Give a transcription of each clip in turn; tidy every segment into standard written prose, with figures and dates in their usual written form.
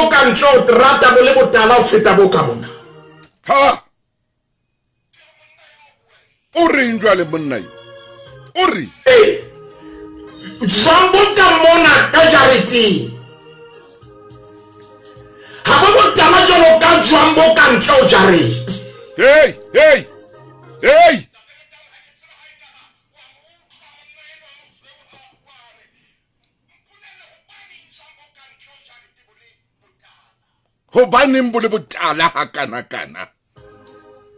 bo ka ntle ho terata bo le botala ho feta bo ka mona. Ha! O reng jwale monna yo? O re? Ee, jwang bo ka mona ka jareteng ha bo botala jwalo ka jwang bo ka ntle ho jarete. Hey, hey, hey! Hobaneng bo le botala hakana-kana?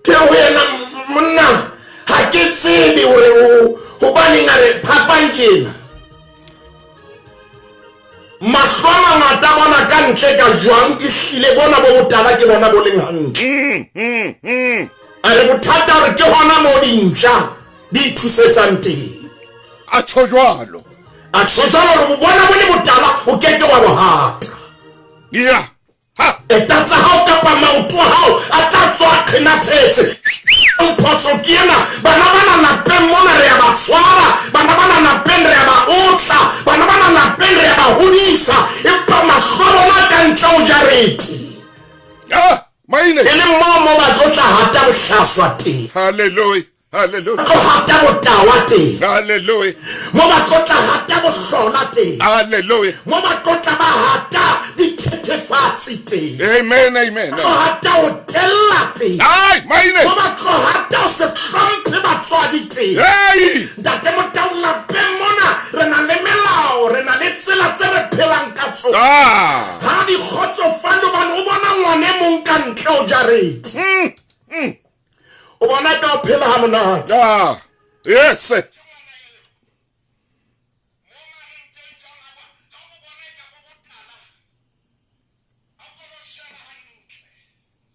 Ke ho yena monna, ha ke tsebe hore o hobaneng a re phapang ke ena. Mahlo a mangata bona ka ntle ka jwang ke hlile bona bo botala ke bona bo leng hantle. A re bothata hore ke hona moo dintja di ithusetsang teng. A tjho jwalo. A tjho jwalo hore bo bona bo le botala o ke ke wa bo hata. Ya. Ha. Eta tsa hao kapa maoto a hao a tla tswa a qhenathetse. Phoso ke ena, bana bana lapeng mona re a ba tshwara, bana bana lapeng re a ba otla, bana bana lapeng re a ba hodisa, empa mahlo a bona a ka ntle ho jarete. Ah, maine. E leng moo mo ba tlo tla hata bohlaswa teng. Hallelujah. Hallelujah. Tlo hata botawa teng. Hallelujah. Mo ba tlo tla hata bohlola teng. Hallelujah. Mo ba tlo tla ba hata dithethefatsi teng. Amen, amen. Tlo hata ho tella teng. Ai, maine. Mo ba tlo hata ho se hlomphe batswadi teng. Hey! Ntate Motau, lapeng mona re na le melao, re na le tsela tse re phelang ka tsona. Ah. Ha di kgotsofale hobane o bona ngwana e mong ka ntle o jarete. O bona ka o phela ha monate. Ah, yes.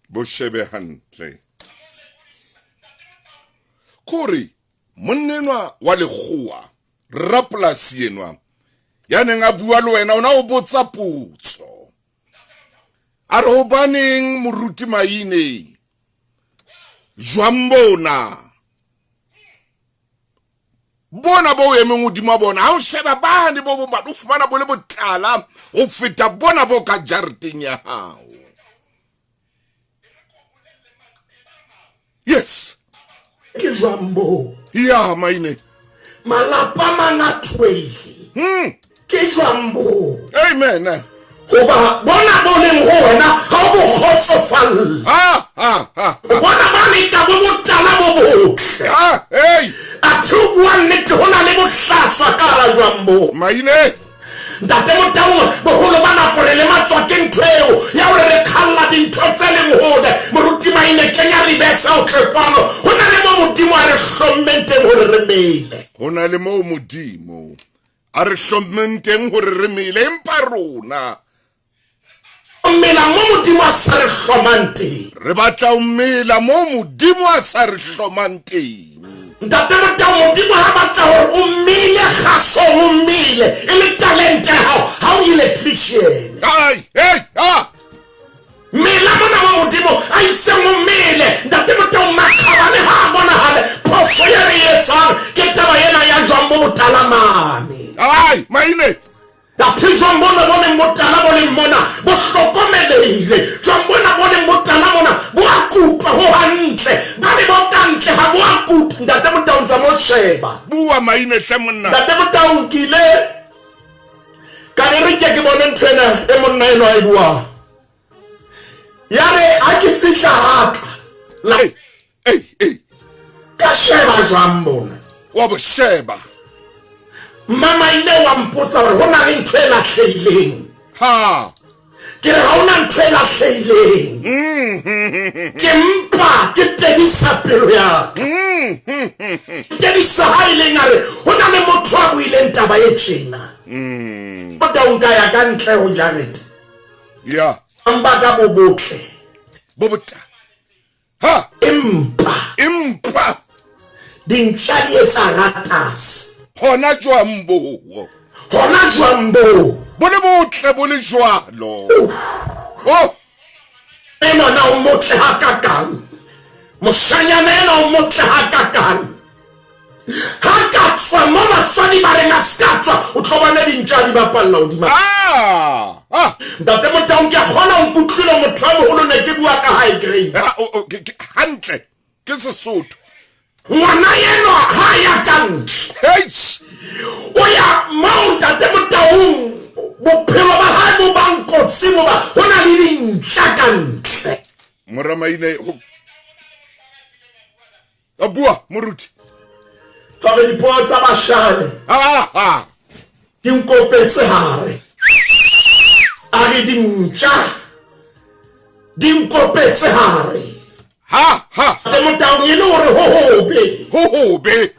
Bo shebe hantle. Kore monnenwa wa lekgowa rapolasi enwa ya neng a bua le wena o na o botsa potso a re hobaneng moruti Maine jwang bona bona bo emeng hodima bona ha o sheba bane bo bong ba o fumana bo le botala ho feta bona bo ka jareteng ya hao. Yes. Ke jwang bo? Ya maine. Malapa mang a thwele. Ke jwang bo? Amen. Hoba bona bo leng ho wena ha o bo kgotsofalle. Ha ha ha. O bona ba leka bo botala bo botle. Ha hey. Athe o bua nnete ho na le bohlaswa ka hara jwang bo. Maine. Ntate Motaung, boholo ba nako re lematswa ke ntho eo ya hore re kgalla dintho tse leng hole. Moruti Maine, kenya ribetsa o tle kwano. Ho na le moo Modimo a re hlommeng teng hore re mele. Ho na le moo Modimo a re hlommeng teng hore re mele, empa rona mela mo Modimo a sa re hlomang teng. Re batla ho mela mo Modimo a sa re hlomang teng. Ntate Motau, Modimo ha batla hore o mele kgasong, o mele e le talente ya hao, ha o electrician. Ai, hey, ah. Mela mona mo Modimo a itseng o mele. Ntate Motau, makgabane ha a bonahale. Phoso e re etsang ke taba ena ya jwang bo botala mane. Ai, maine. Athe jwang bona bo leng botala bo leng mona bo hlokomelehile, jwang bona bo leng botala mona bo a kutwa ho hantle, ba le bo ka ntle ha bo a kutwa. Ntate Motaung tsa mo sheba. Bua maine hle monna. Ntate Motaung ke ile ka re re ke ke bone ntho ena e monna enwa a e buang. Ya re ha ke fihla ha ka la Ei, ei. Ka sheba jwang bona? Wa bo sheba. Mama ile wa mpotsa hore ho na le ntho e lahlehileng. Ha. Ke re ha hona ntho e lahlehileng. Ke mpa ke tebisa pelo ya ka. Tebisa ha e leng a re ho na le motho a buileng taba e tjena. O nka ya ka ntle ho jarete. Ya. Ba ka bo botle. Bo bota. Ha! Empa. Empa. Dintja di etsa ratase. Hona jwang boo? Hona jwang boo? Bo le botle bo le jwalo. Oh! Enwa na o motle hakakang. Moshanyana enwa o motle hakakang. Ha ka tswa mo batswadi ba reng a se ka tswa, o tlo bona dintja di bapalla hodima. Ah! Ha! Ntate Motaung ke a kgona o nkutlwile motho a moholo ne ke bua ka high grade. Ha, o, o, ke, ke, hantle ke Sesotho. Ngwana enwa ha a ya ka ntle. Heish! O ya moo Ntate Motaung bophelo ba hae bo bang kotsing hoba ho na le dintja ka ntle. Mora Maine ho A bua moruti. Jwale dipoo tsa bashane. Ha ha. Di nkopetse hare. A re dintja di nkopetse hare. Ha ha. Ntate Motaung e le hore ho hobe. Ho hobe.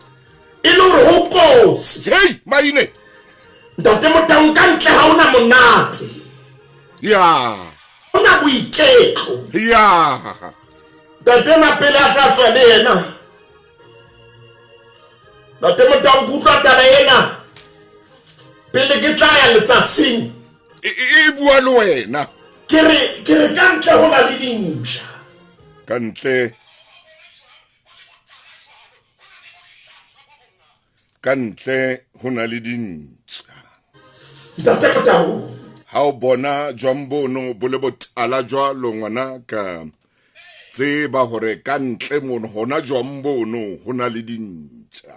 E le hore ho kotsi. Hey Maine. Ntate Motaung ka ntle ha hona monate. Ya. Hona boiketlo. Ya. Ntate na pele a tla tswa le yena. Ntate Motaung ke utlwa taba ena. Pele ke tla ya letsatsing. E, e, e bua le wena. Ke re ke re ka ntle ho na le dintja. Ka ntle. Ka ntle ho na le dintja. Ntate Motau. Ha o bona jwang bono bo le botala jwalo ngwanaka, tseba hore ka ntle mono hona jwang bono ho na le dintja.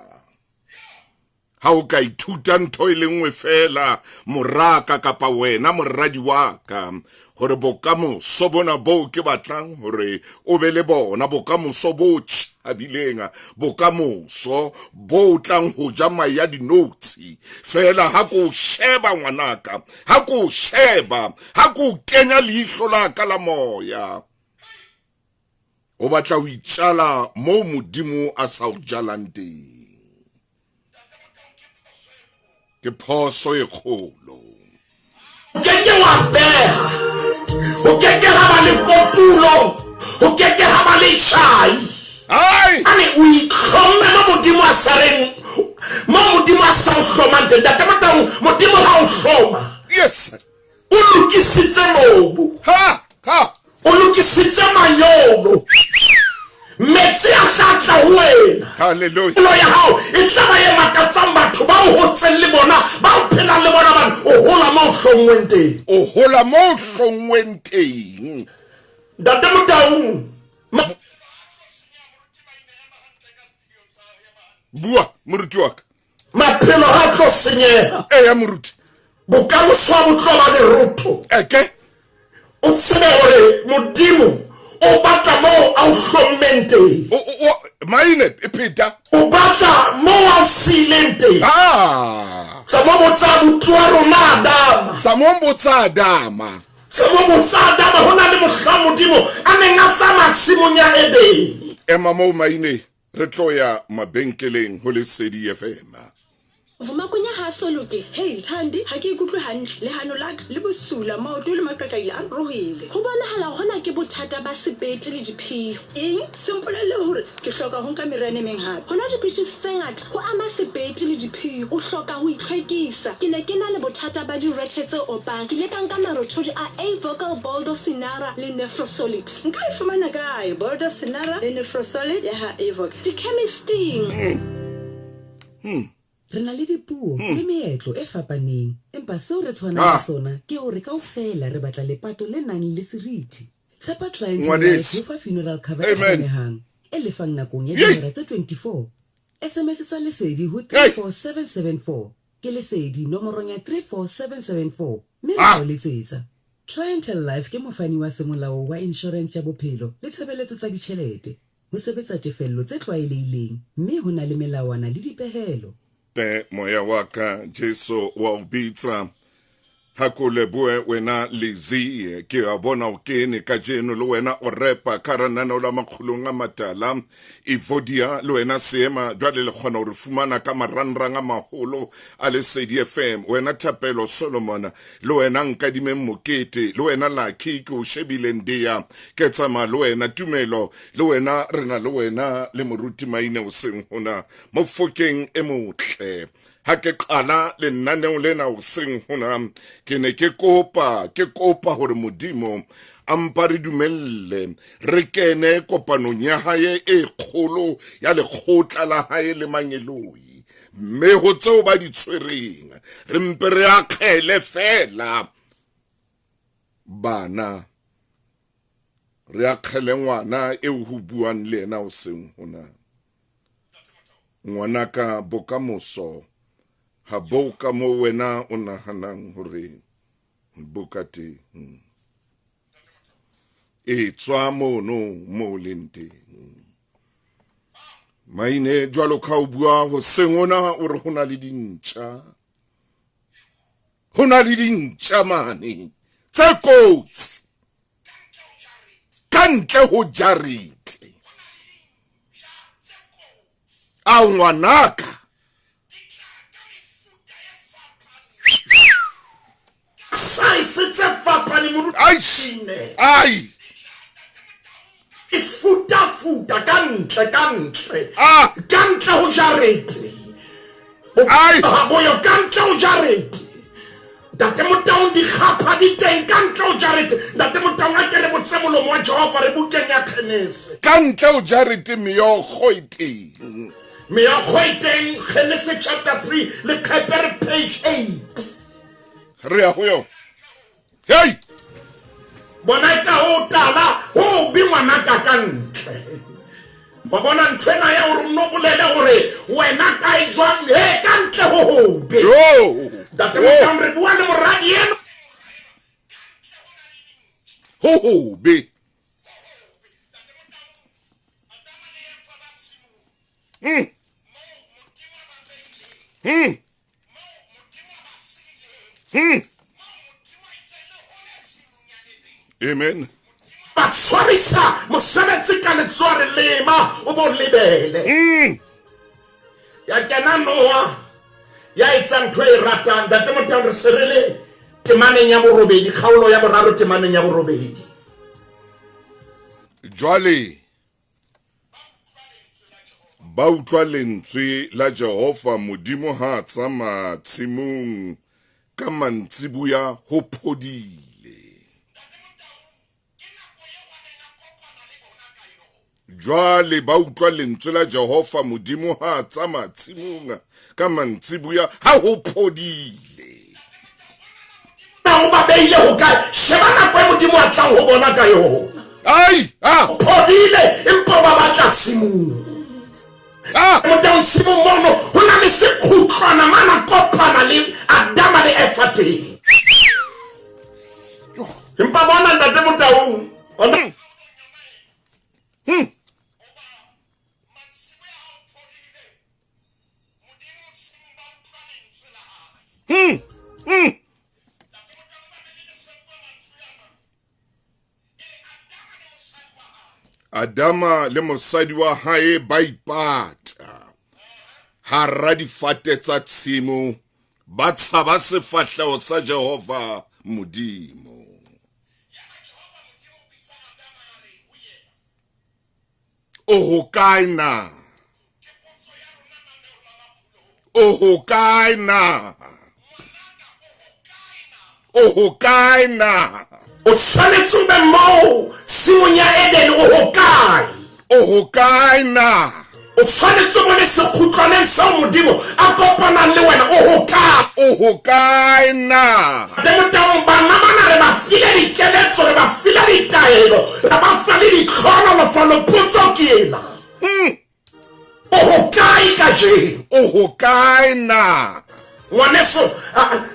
Ha o ka ithuta ntho e le nngwe feela moraka kapa wena moradi wa ka, hore bokamoso bona boo ke batlang hore o be le bona, bokamoso bo tjhabileng, bokamoso bo tlang ho ja mae a dinotshi. Feela ha ke o sheba ngwanaka, ha ke o sheba, ha ke o kenya leihlo la ka la moya, o batla ho itjala moo Modimo a sa o jalang teng. Ke phoso e kgolo. O ke ke wa beha, ho ke ke ha ba le kotulo, ho ke ke ha ba le tjhai. Ai! Ane o itlhomme mo Modimo a sa reng, mo Modimo a sa o hlomang teng. Ntate Motaung, Modimo ha o hloma. Yes. O lokisitse mobu. Ha! Ha! O lokisitse manyolo. Metsi a tla tla ho wena. Hallelujah. Pelo ya hao e tla ba e makatsang batho ba o hotseng le bona, ba o phelang le bona, hobane o hola mo o hlonngweng teng. O hola mo o hlonngweng teng. Ntate Motaung, ma. Bua, moruti wa ka. Maphelo ha a tlo senyeha. Eya, moruti. Bokamoso ha bo tlo ba lerotho. Eke. O tsebe hore Modimo o batla moo a o hlommeng teng. O, o, o, maine, e pheta. O batla moo a o siileng teng. Ah. Tsa mo botsa abuti wa rona Adama. Tsa mo botsa Adama. Tsa mo botsa Adama, ho na le mohla Modimo a neng a tsamaya tshimong ya Edene. Ema moo maine. Re tlo ya mabenkeleng ho Lesedi FM. Vumakunya ha a so loke. Hei, Thandi, ha ke ikutlwe hantle. Lehano la ka le bosula, maoto le maqaqaila a ruruhile. Ho bonahala hona ke bothata ba sebete le diphio. Eng? Se mpolelle hore ke hloka ho nka meriana e meng hape. Ho nwa dipidisi tse ngata ho ama sebete le diphio. O hloka ho itlhwekisa. Ke ne ke na le bothata ba direthe tse opang. Ke ile ka nka marothodi a A-Vocal Boldo Sinara le Nefrosolid. Nka e fumana kae Boldo Sinara le Nefrosolid ya ha Avoc? Dikhemisting. Re na le dipuo le meetlo e fapaneng, empa seo re tshwanang ka sona ke hore kaofela re batla lepato le nang le seriti. Tshepa Clientele Life ho fa funeral cover e kgonehang, e lefang nakong ya dihora tse 24. SMS tsa Lesedi ho 34774. Ke Lesedi nomorong ya 34774 mme re tla o letsetsa. Clientele Life ke mofani wa semolao wa inshorense ya bophelo le tshebeletso tsa ditjhelete. Ho sebetsa tefello tse tlwaelehileng mme ho na le melawana le dipehelo. Hle moya wa ka, Jesu wa o bitsa. Ha ko lebohe wena Lizzie, ke a bona o kene kajeno le wena o repa ka hara lenaneo la Makgulong a Matala. Evodia le wena Seema jwale le kgona ho re fumana ka marangrang a maholo a Lesedi FM. Wena Thapelo Solomon le wena Nkadimeng Mokete le wena Lucky ke o shebile Ndeya ke tsamaya le wena Tumelo le wena re na le wena le Moruti Maine hoseng hona Mofokeng e motle. Ha ke qala lenaneo lena hoseng hona, ke ne ke kopa, ke kopa hore Modimo a mpa re dumelle re kene kopanong ya hae e kgolo ya lekgotla la hae le mangeloi. Mme ho tseo ba di tshwereng, re mpe re akgele feela. Bana re akgele ngwana eo ho buang le yena o seng hona. Ngwanaka, bokamoso ha bo ka moo wena o nahanang hore bo ka teng. Etswa mono moo leng teng. Maine jwalo ka o bua hoseng hona o re ho na le dintja. Ho na le dintja mane tse kotsi ka ntle ho jarete. Ao ngwanaka. Size tse fapaneng moruti. Ai. E futafuta ka ntle, ka ntle. Ka ntle ho jarete. Ai. Ha boyo ka ntle ho jarete. Ntate Motaung dikgapha di teng ka ntle ho jarete. Ntate Motaung a ke le botse molomo wa Jehova re bukeng ya Genese. Ka ntle ho jarete meokgo e teng. Meokgo e teng Genese chapter 3 leqepe re page 8. Re ya ho yona. Hey! Bona e ka ho tala ho be ngwanaka ka ntle. Wa bona ntho ena ya hore o nno bolele hore wena kae jwang he ka ntle ho hobe. Yo! Ntate Motaung re bua le moradi eno. Ho hobe. Amen. Ba tshwarisa mosebetsi ka letsoho re lema o bo lebele. Ya kena Noah ya etsa ntho e ratang. Ntate Motaung re se re le temaneng ya borobedi, kgaolo ya boraro temaneng ya borobedi. Jwale ba utlwa lentswe la Jehova Modimo ha a tsamaya tshimong ka mantsiboya ho phodile. Jwale ba utlwa lentswe la Jehova Modimo ha a tsamaya tshimong ka mantsiboya ha ho phodile. Na o ba beile ho kae? Sheba nako e Modimo a tlang ho bona ka yona. Ai, ah. Phodile empa ba batla tshimong. Ah. Motaung tshimong mono ho na le sekgutlwana mana kopana le Adama le Eva teng. Empa bona ntate Motaung. Ona Adama le mosadi wa hae ba ipata hara difate tsa tshimo, ba tshaba sefahleho sa Jehova Modimo. O hokae na? O hokae na? O hokae na? O tshwanetse o be moo tshimong ya Edene, o hokae? O hokae na? O tshwanetse o bone sekgutlwaneng seo Modimo a kopanang le wena, o hokae? O hokae na? Ntate Motaung, bana bana re ba file dikeletso, re ba file ditaelo, re ba fa le ditlhohonolofalo. Potso ke ena. O hokae kajeno? O hokae na? Ngwaneso,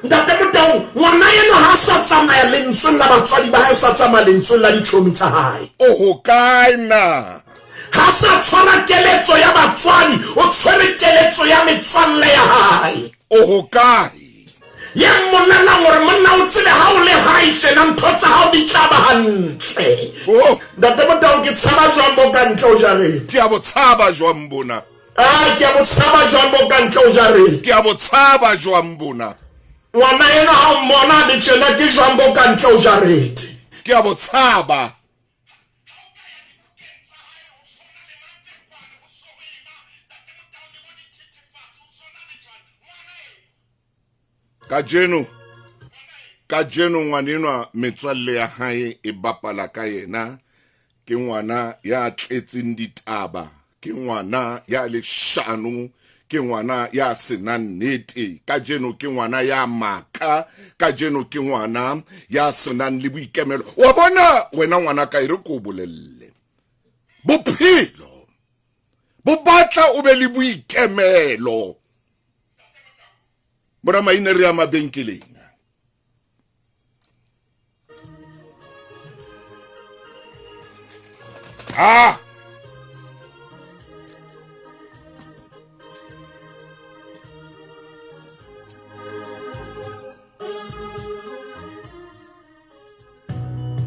Ntate Motaung, ngwana eno ha a sa tsamaya lentsweng la batswadi ba hae, o sa tsamaya lentsweng la ditjhomi tsa hae. O hokae na? Ha sa tshwara keletso ya batswadi, o tshwere keletso ya metswalle ya hae. O hokae? Ye mmolelang hore monna o tsebe ha o le hae tjena ntho tsa hao di tla ba hantle. Oh. Ntate Motaung, ke tshaba jwang bo ka ntle ho jarete? Ke a bo tshaba jwang bona? Ah, ke a bo tshaba jwang bo ka ntle ho jarete? Ke a bo tshaba jwang bona? Ngwana enwa ha o mmona le tjena ke jwang bo ka ntle ho jarete? Ke a bo tshaba. Kajeno, kajeno ngwanenwa metswalle ya hae e bapala ka yena. Ke ngwana ya tletseng ditaba, ke ngwana ya leshano, ke ngwana ya senang nnete, kajeno ke ngwana ya maka, kajeno ke ngwana ya senang le boikemelo. Wa bona wena ngwana ka e re ko bolelle, bophelo bo batla o be le boikemelo. Boramaine re ya mabenkeleng. Ah!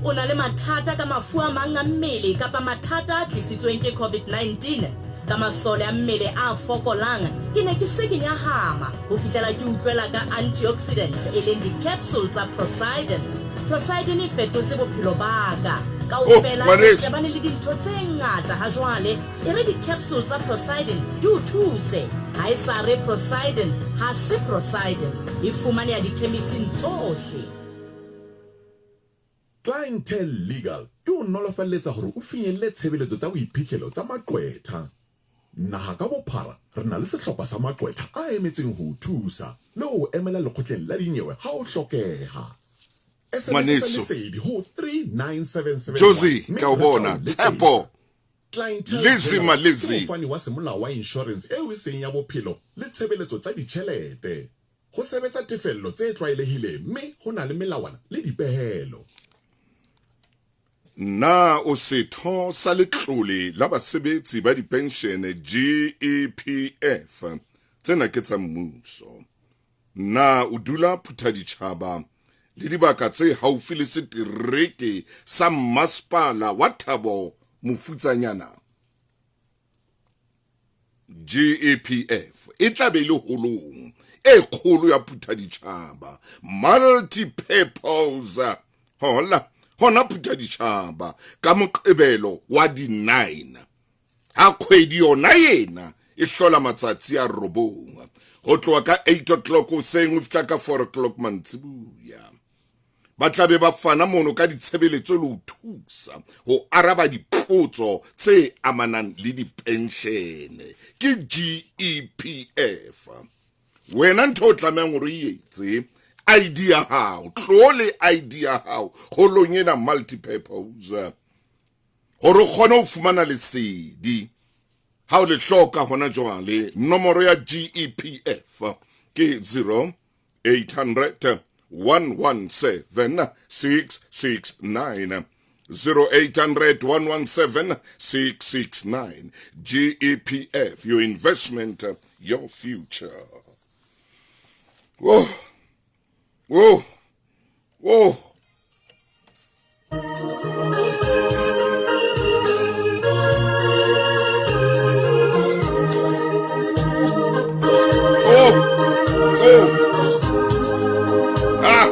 O na le mathata ka mafu a mang a mmele kapa mathata a tlisitsweng ke COVID-19, ka masole a mmele a fokolang, ke ne ke se ke nyahama ho fihlela ke utlwela ka antioxidant e leng di-capsule tsa Procyden. Procyden e fetotse bophelo ba ka. Oh, Kaofela re ngwaneso. shebane le dintho tse ngata hajwale. E re di-capsule tsa Procyden di o thuse. Ha e sa re Procyden, ha se Procyden. E fumaneha dikhemising tsohle. Clientele Legal e o nolofalletsa hore o finyelle tshebeletso tsa boiphihlelo tsa maqwetha. Naha ka bophara re na le sehlopha sa maqwetha a emetseng ho o thusa le ho o emela lekgotleng la dinyewe ha ho hlokeha. SMS-etsa Ngwaneso. Lesedi ho 39771 Jozi, mme ke a o re tla o bona. letsetsa. Tshepo. Clientele Lizzy General ke Malizzi. mofani wa semolao wa inshorense eo e seng ya bophelo le tshebeletso tsa ditjhelete. Ho sebetsa tefello tse tlwaelehileng mme ho na le melawana le dipehelo. Na o setho sa Letlole la Basebetsi ba Dipenshene, GEPF? Tsena ke tsa mmuso. Na o dula Phuthaditjhaba le dibaka tse haufi le setereke sa Mmasepala wa Thabo Mofutsanyana? GEPF e tla be e le holong e kgolo ya Phuthaditjhaba, Multi-Purpose Hall, hona Phuthaditjhaba ka Moqebelo wa di-9 ha kgwedi yona ena e hlola matsatsi a robong, ho tloha ka 8 o'clock hoseng ho fihla ka 4 o'clock mantsibuya. Ba tla be ba fana mono ka ditshebeletso le ho thusa ho araba dipotso tse amanang le dipenshene. Ke GEPF. Wena ntho o tlamehang hore o e etse, ID ya hao, tlo le ID ya hao holong ena multi-purpose hore o kgone ho fumana lesedi ha o le hloka hona jwale. Nomoro ya GEPF ke 0800 117 669. 0800 117 669. GEPF, your investment, your future. Whoa, whoa, whoa. Oh, oh. Ah.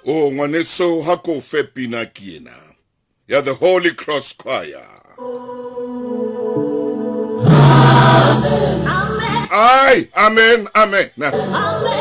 Oh, ngwaneso, ha ko fe pina ke ena ya The Holy Cross Choir. Ai, amen, amen. Ai.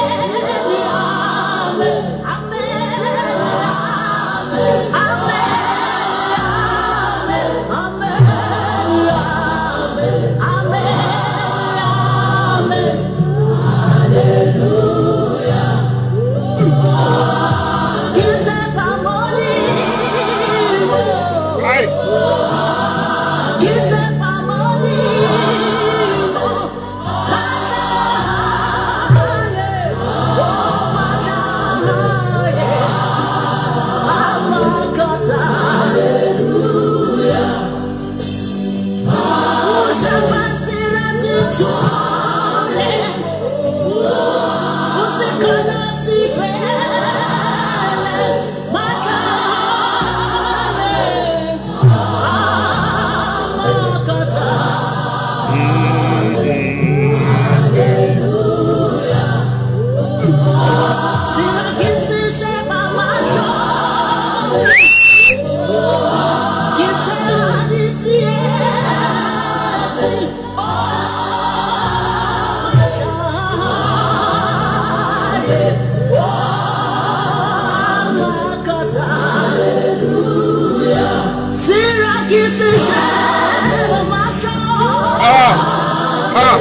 Ah, ah.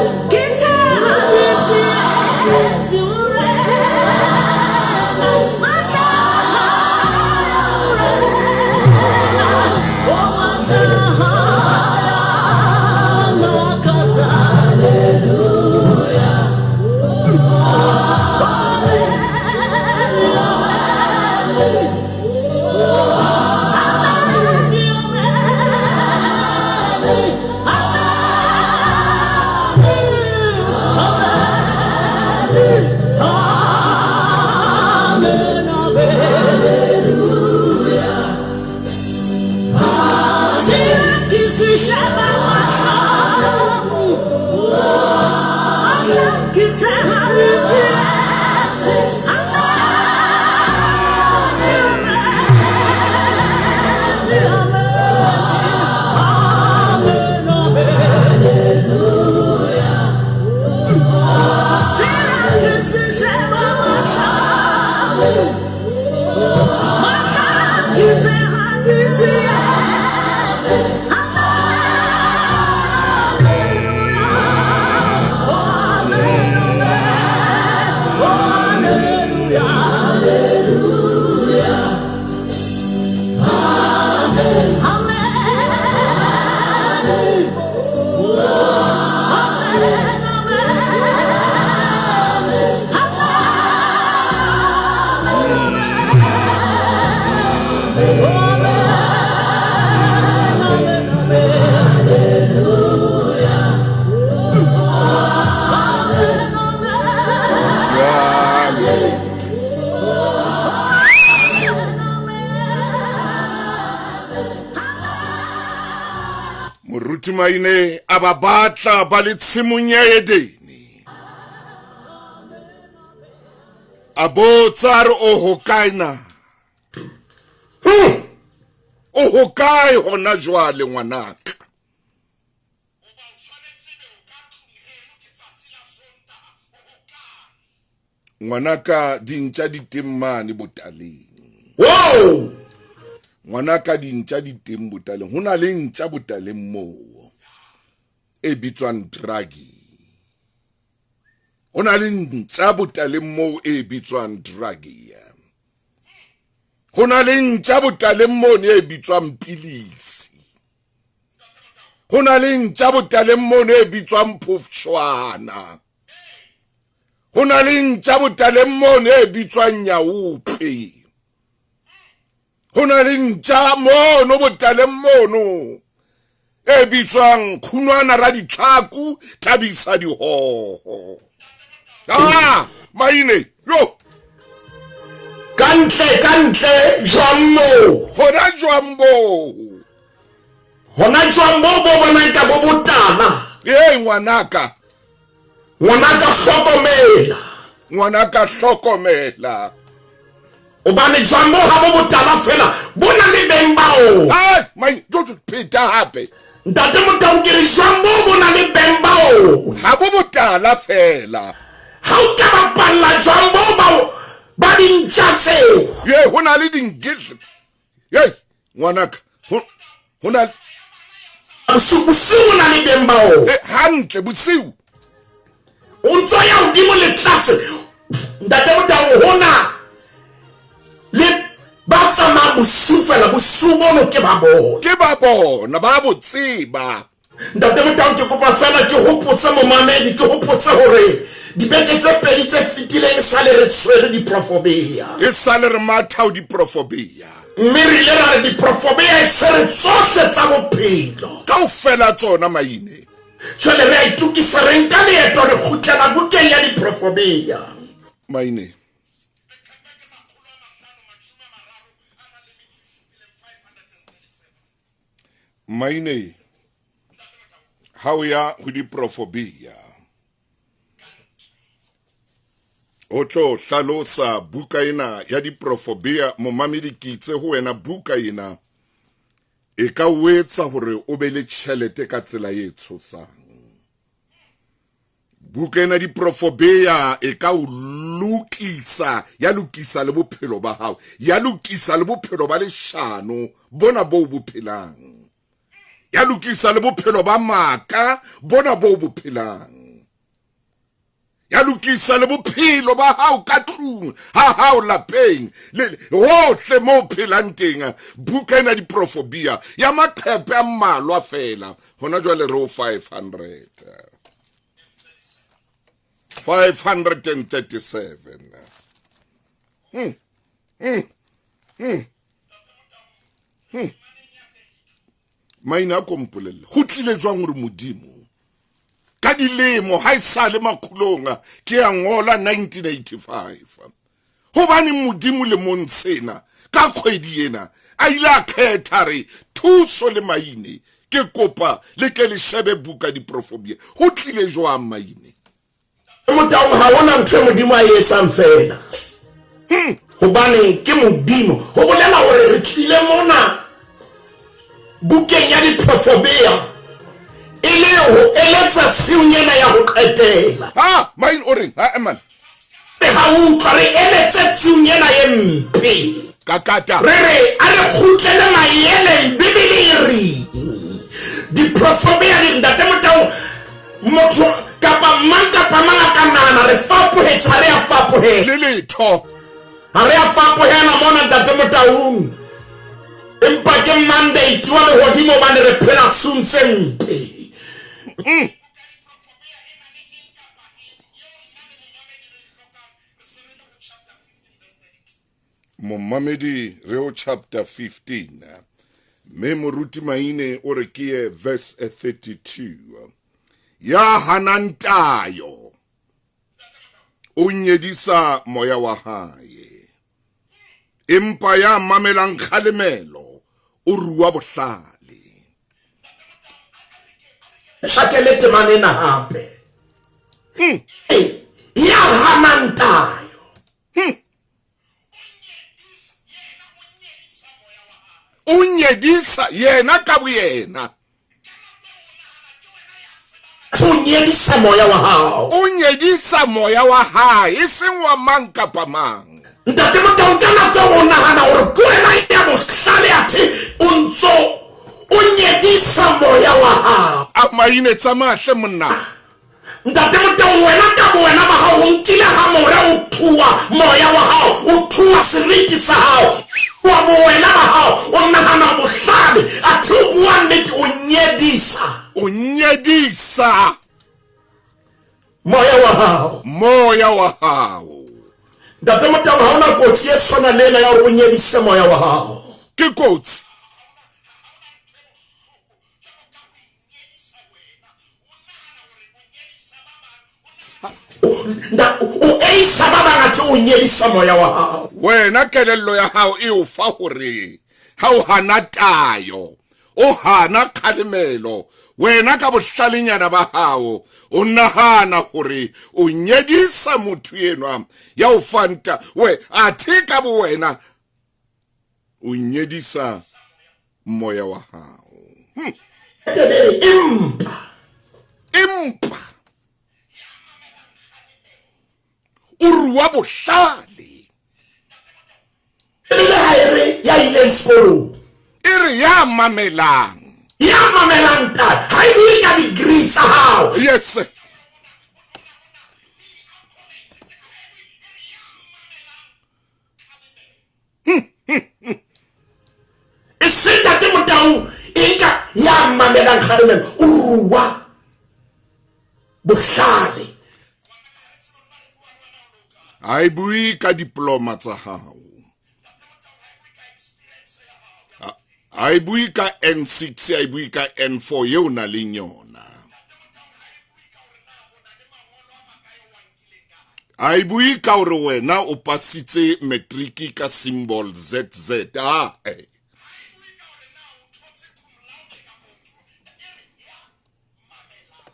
Moruti Maine a ba batla ba le tshimong ya Edene. A botsa a re o hokae na? O hokae hona jwale ngwanaka? Ngwanaka dintja di teng mane botaleng. Wow! Ngwanaka dintja di teng botaleng. Ho na le ntja botaleng moo e bitswang Druggy. Ho na le ntja botaleng moo e bitswang Druggy. Ho na le ntja botaleng moo e bitswang Pilisi. Ho na le ntja botaleng moo e bitswang Phofshwana. Ho na le ntja botaleng mono e bitswang Nyaope. Ho na le ntja mono botaleng mono e bitswang Khunwana ra ditlhaku thabisa dihoho. Ah, Maine, yo. Ka ntle, ka ntle, jwang moo? Hona jwang boo? Hona jwang boo bo bonang ka bo botala? Ee, ngwanaka. Ngwanaka hlokomela. Ngwanaka hlokomela. Hobane jwang bo ha bo botala fela bo na le beng ba ona. Hai, mai, jojo pheta hape. Ntate Motau ke re jwang bo bo na le beng ba ona. Ha bo botala fela. Ha o ka bapalla jwang bo ba ba dintja tseo. Ye, ho na le dingidle. Ye, ngwanaka, ho ho na Bosiu bosiu bo na le beng ba ona. Eh, hantle bosiu. O ntso ya hodimo le tlase. Ntate Motau ho na le ba tsamayang bosiu fela bosiu bono ke ba bona. Ke ba bona, ba bo tseba. Ntate Motau ke kopa fela ke hopotse momamedi ke hopotse hore dibeke tse pedi tse fetileng esale re tshwere diprofobea. Esale re matha ho diprofobea. Mme re ile ra re diprofobea e tshwere tsohle tsa bophelo. Kaofela tsona Maine. Jwale re a itokisa re nka leeto re kgutlela bukeng ya diprofobea. Maine. Maine ha o ya ho diprofobia o tlo hlalosa buka ena ya diprofobia momamedi ke itse ho wena buka ena e ka o etsa hore o be le tjhelete ka tsela e tshosang. Buka ena diprofobea e ka o lokisa, ya lokisa le bophelo ba hao, ya lokisa le bophelo ba leshano bona boo bo phelang. Ya lokisa le bophelo ba maka bona bo bo phelang. Ya lokisa le bophelo ba hao ka tlung, ha hao lapeng, le hohle mo phelang teng. Buka ena diprofobia ya maqhepe a mmalwa fela. Hona jwale re ho 500. 537. Maina a kompolelle. Ho tlile jwang hore Modimo ka dilemo ha e sale makgolong ke a ngola 1985. Hobane Modimo le montsena ka kgwedi ena a ile a kgetha re thuso le maine ke kopa le ke le shebe buka diprofobia. Ho tlile jwang maine? Motaung ha hona ntho e Modimo a e etsang feela. Hobane ke Modimo. Ho bolela hore re tlile mona bukeng ya diprofobia e le ho eletsa tshiung ena ya ho qetela. Ha, maine o reng? Ha, man. Re ha utlwa re eletse tshiung ena e mpe. Kakata. Re re a re kgutlele maeleng Bibele e reng. Diprofobia di Ntate Motaung motho kapa mang kapa mang a ka nahana re fapohetse, ha re a fapohela. Le letho. Ha re a fapohela mona Ntate Motaung. Empa ke mandate wa lehodimo hobane re phela tshiung tse mpe. Momamedi re o chapter 15. Mme moruti Maine o re ke ye verse 32. Ya hanang tayo o nyedisa moya wa hae, empa ya mamelang kgalemelo o rua bohlale. Tjhakele temana ena hape. Ya hanang tayo. O nyedisa yena ka boyena. O nyedisa moya wa hao. O nyedisa moya wa hae, e seng wa mang kapa mang. Ntate Motaung, ka nako o nahana hore ke wena ya bohlale athe o ntso o nyedisa moya wa hao. A maine tsamaya hle monna. Ntate Motaung, wena ka bowena ba hao o nkile hamore o thua moya wa hao, o thua seriti sa hao, wa bowena ba hao o nahana bohlale athe o bua nnete, o nyedisa. O nyedisa moya wa hao. Moya wa hao. Ntate Motaung, ha ona kotsi e tshwanang le ena ya hore o nyedise moya wa hao. Ke kotsi. O eisa ba bangata o nyedisa moya wa hao. Wena kelello ya hao e o fa hore ha o hana tayo, o hana kgalemelo, wena ka bohlalenyana ba hao o nahana hore o nyedisa motho enwa ya o fanta we athe ka bo wena o nyedisa moya wa hao. Empa empa o rua bohlale. Ebile ha e re ya ileng sekolong, e re ya mamelang. Ya mamelang taba, ha e bue ka degree tsa hao. Yes. E se Ntate Motaung e nka ya mamelang kgalemelo o rua bohlale. Ha e bue ka diploma tsa hao. Ha e bue ka N6, ha e bue ka N4 eo na leng yona. Ha e bue ka hore wena o pasitse matric ka symbol ZZ. Ah, eh.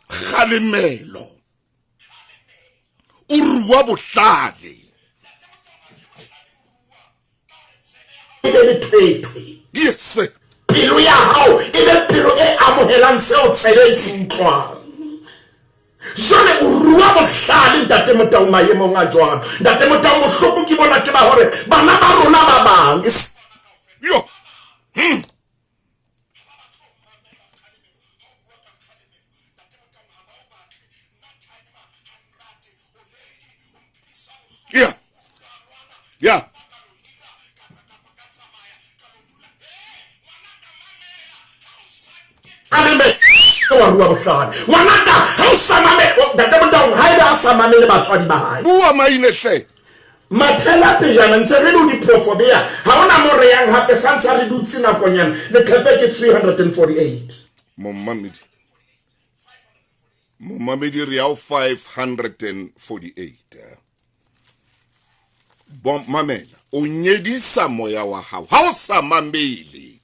Kgalemelo. O rua bohlale. E be le thwethwe. Yes. Pelo ya hao e be pelo e amohelang seo tsebe e se utlwang. Jwale o rua bohlale Ntate Motaung maemong a jwalo. Ntate Motaung, bohloko ke bona ke ba hore bana ba rona ba bang. Yo. wa rua bohlale. Ngwanaka, ha o sa mamele, Ntate Motaung, haebe a sa mamele batswadi ba hae. Bua maine hle. Mathela pejana, ntse re le ho diphofobea, ha hona mo re yang hape, sa ntsa re dutse nakonyana, leqhepe ke 348. Momamedi, momamedi re ya ho 548. Bo, mamela, o nyedisa moya wa hao ha o sa mamele.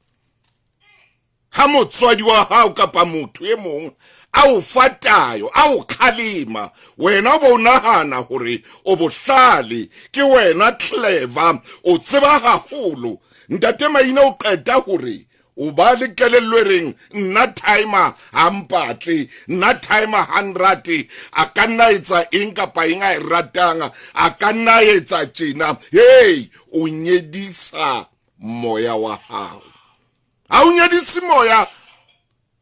Ha motswadi wa hao kapa motho e mong a o fa tayo, a o kgalema, wena o bo o nahana hore o bohlale, ke wena clever, o tseba haholo. Ntate Maina o qeta hore o ba le kelello e reng nna timer ha mpatle, nna timer ha nrate, a ka nna etsa eng kapa eng a e ratang, a ka nna etsa tjena. Hey, o nyedisa moya wa hao. Ha o nyedise moya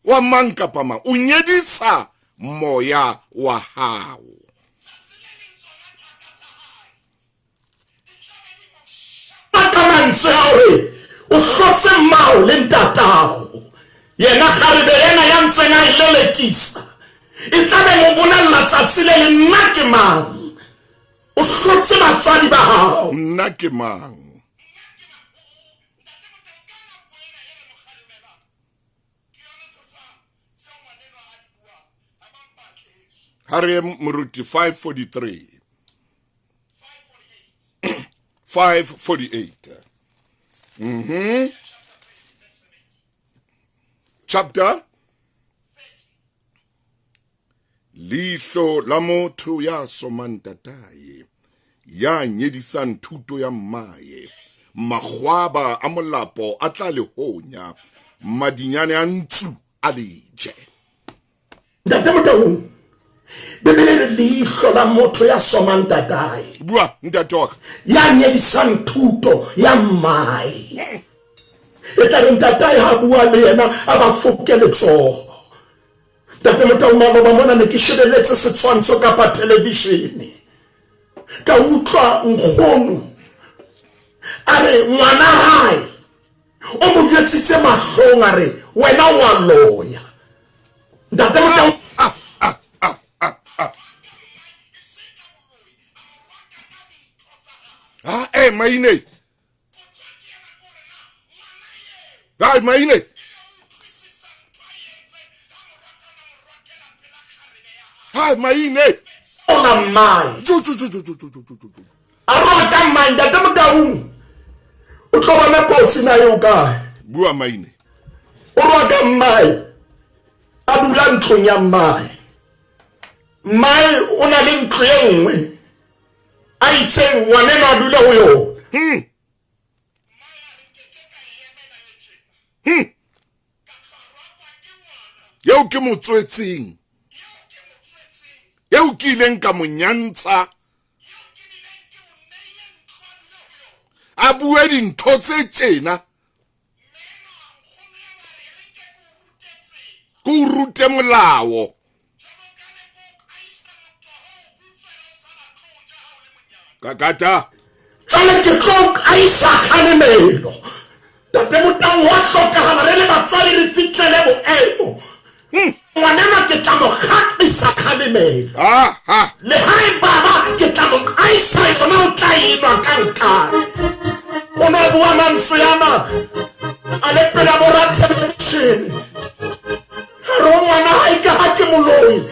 wa mang kapa mang, o nyedisa moya wa hao. Ka mantswe a hore o hlotse mmao le ntatao, yena kgarebe ena ya ntseng a e lelekisa e tla be mo bolella tsatsi le leng, nna ke mang? O hlotse batswadi ba hao. Nna ke mang? Ha re ye moruti 543. 548. Chapter Leihlo la motho ya somang ntatae, ya nyedisang thuto ya mmae, makgwaba a molapo a tla le honya, madinyane a ntsu a le je. Ntate Motaung, Bibele e re leihlo la motho ya somang ntatae. Bua, ntate wa ka. Ya nyedisang thuto ya mmae. E tla re ntatae ha bua le yena a ba foke letsoho. Ntate Motaung, maloba mona ne ke shebeletse setshwantsho kapa thelevishene. Ka utlwa nkgono a re ngwana hae o mo jwetsitse mahlong a re wena o a loya. Ntate Motaung, Ah, eh, maine. Hai, maine. Hai, maine. Ola mmae. Jo, jo, jo, jo, jo, jo, jo, jo. A rata mmae, Ntate Motaung. O tlo bona kotsi na eo kae? Bua maine. O rata mmae. A dula ntlong ya mmae. Mmae o na le ntlo e nngwe. A itseng ngwaneno a dule ho yona. Eo ke mo tswetseng, eo ke ileng ka mo nyantsha, a bue dintho tse tjena, ke o rute molao. Kakata. Jwale ke tlo a isa kgalemelo. Ntate Motaung, wa hlokahala re le batswadi re fihlele boemo. Ngwanenwa ke tla mo kgaqisa kgalemelo. Le ha e baba ke tla mo qaisa yona o tla enwa ka nkane. O no bua mantswe ana a le pela bo rathelevishene. A re o ngwana hae ka ha ke moloi.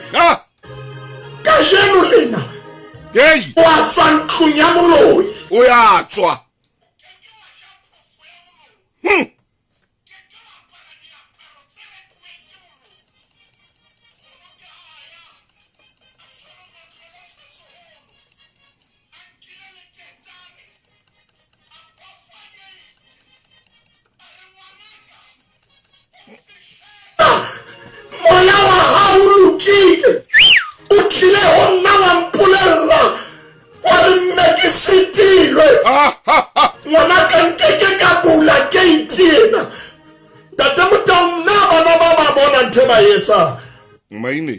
Kajeno lena Hey. o a tswa ntlong ya moloi. O ya tswa. Moya wa hao o lokile. O tlile ho nna wa mpolella wa re mme ke sitilwe. Ngwanaka nkeke ka bula gate ena. Ntate Motaung, na bana ba ba bona ntho e ba e etsang? Maine.